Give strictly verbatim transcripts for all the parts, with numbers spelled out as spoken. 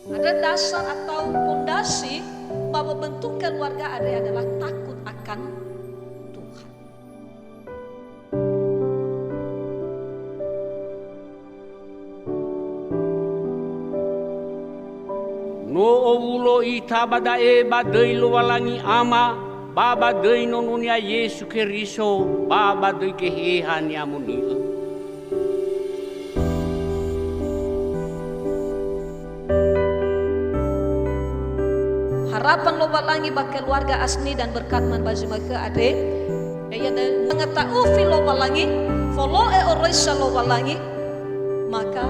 Ada dasar atau pondasi bahwa bentuk keluarga ada adalah takut akan Tuhan. No owulo ita ba da'e ba döi Lowalangi Ama, ba ba döi Nono-Nia Yesu Keriso, ba ba döi Geheha ni'amoni'ö. Harapan Lowalangi ba keluarga Asni dan berkat man ba zi ma'ökhö andre, ya'ia da-, mangata'ufi Lowalangi, folo'ö oroisa Lowalangi, maka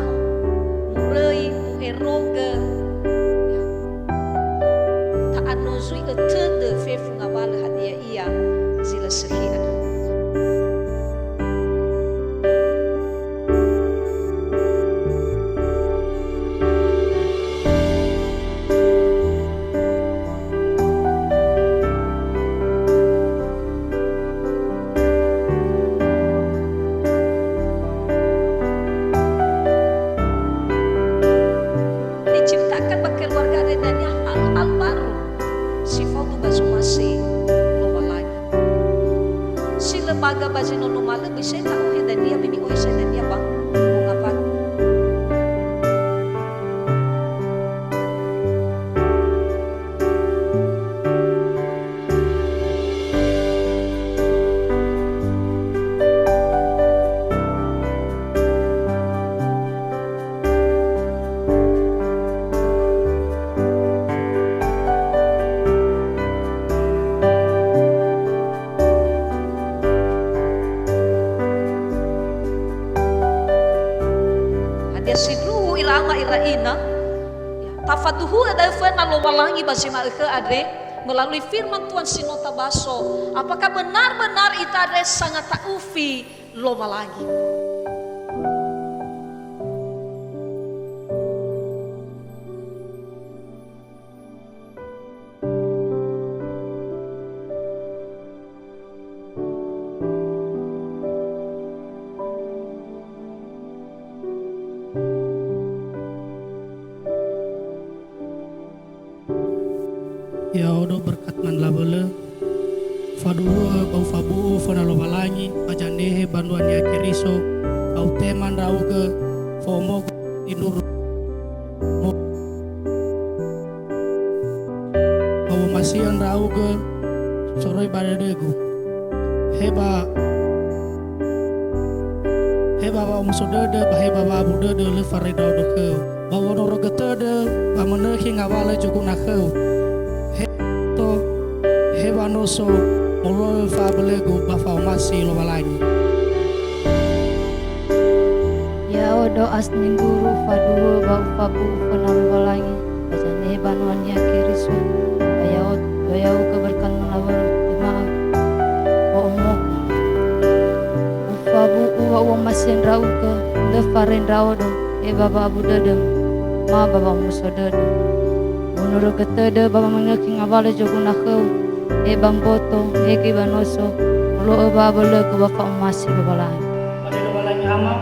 muröi mu'erogö, ya, ta'anozui ötödö fefu ngawalö hadia ia zi lö sökhi andrö. Diciptakan ba keluarga dania hal-hal baru si faudu ba zomasi Lowalangi. Si lö baga ba zi no numalö, bisa ta'ohe dania, me mi'ohe sa dania ba ngawalö. Hadia sindruhu ira ama ira ina, ya, tafaduhu'ö da'ö föna Lowalangi ba zi ma'ökhö andre melalui firman Tuhan si no tabaso. Apakah benar-benar ita andre sangata'ufi Lowalangi? Ya'odo berkat man lawölö, faduhu'ö ba ufabu'u föna Lowalangi, ba zanehe banua-Nia Keriso, ba utema ndra'ugö fo'omogö indruru. Ba womasi'ö ndra'ugö soroi ba dödögu. He ba, he ba wa'omuso dödö, ba he ba wa'abu dödö lö faröi ndra'odo khöu. Ba wonoroga tödö, ba mönökhi ngawalö zoguna khöu. He to, he wanoso, molo'ö fa'abölögu ba fa'omasi Lowalangi. Ya'odo Asni ndruru faduhu'ö ba ufabu'u föna Lowalangi, ba zanehe banua-Nia Keriso, ba ya'o-, ba ya'ugö berkat man lawölö, tema'a fo'omogö. Ufabu'u wa u'omasi'ö ndra'ugö, lö faröi ndra'odo, he ba wa'abu dödöm, ma ba wa'omuso dödö. Wonoroga tödö ba wamönökhi ngawalö zoguna khöu, he ba mboto, he göi ba noso, molo'ö wa'abölögu ba fa'omasi Lowalangi. Ba dödö Lowalangi Ama,